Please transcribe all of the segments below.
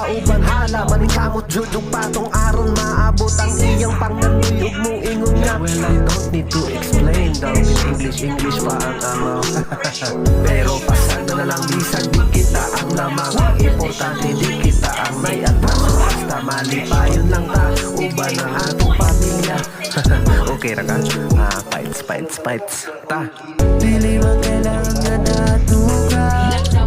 kauban. Hala, maningkamot jud og patong aron maabot ang iyang pangandoy ug moingon nga, "Well, I don't need to explain daw." In English, English pa ang amaw. Pero pasagdan na lang bisag di kita ang lamang. Ang importante, di kita ang may atraso. Basta malipayon lang ta uban ang atong pamilya. Okay ra ka? Ah, fights, fights, fights. Ta. Dili man kailangan nga dato ka.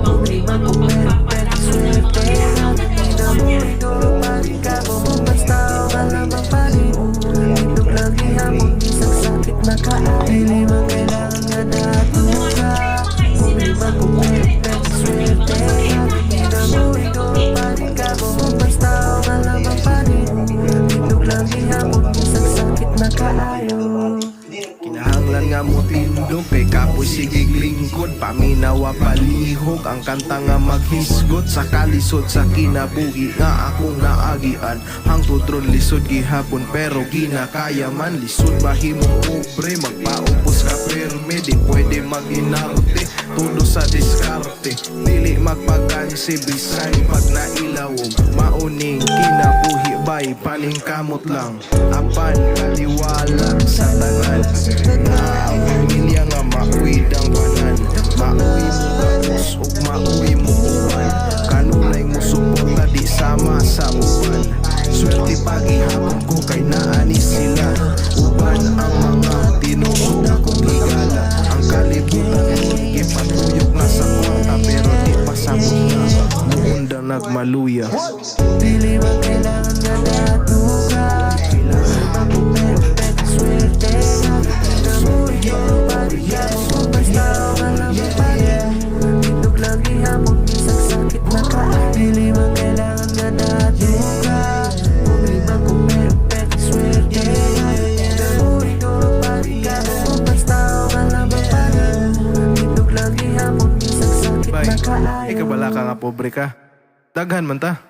Pobre man o perfect, swerte na. Kinabuhi duro pa rin ka mo. Basta ka lamang pa rin. Tindog lang gihapon, bisag sakit na kaayo. Dili man kailangan nga dato ka. Pobre man o perfect, swerte na. Kinabuhi duro pa rin ka mo. Basta ka lamang pa rin. Tindog lang gihapon, bisag sakit na kaayo. Kinahanglan nga mo tindog kay kapoy sigig lingkod. Paminawa palihog ang kanta nga maghisgot sa kalisod sa kinabuhi nga akong naagian. Hangtod ron lisod gihapon pero ginakaya man. Lisod mahimong pobre, magpaupos ka perme. Di pwede maginarte, todo sa diskarte. Dili magpagansi bisan pag nailawom. Mauning kinabuhi bay paningkamot lang. Apan kaliwala sa tanan na ang pamilya nga mauy tanan. Maoy mo gawas ug maoy mo uban. Kanunay mo suporta di sama sa uban. Swerte pagihapon ko kay naani sila. Uban ang mga tinuod akong higala. Ang kalibutan gipatuyok na sa kwarta pero di pasabot nga muundang nagmaluya. Dili man kailangan nga dato ka. Pobre man o perfect, swerte na. Kinabuhi duro pa rin ka mo. Basta ka lamang pa rin. Tindog lang gihapon, bisag sakit na kaayo. Dili man kailangan nga dato ka. Pobre man o perfect, swerte na. Kinabuhi duro pa rin ka mo. Basta ka lamang pa rin. Tindog lang gihapon, bisag sakit Bay, na kaayo. Ikabala ka nga pobre ka. Daghan man ta.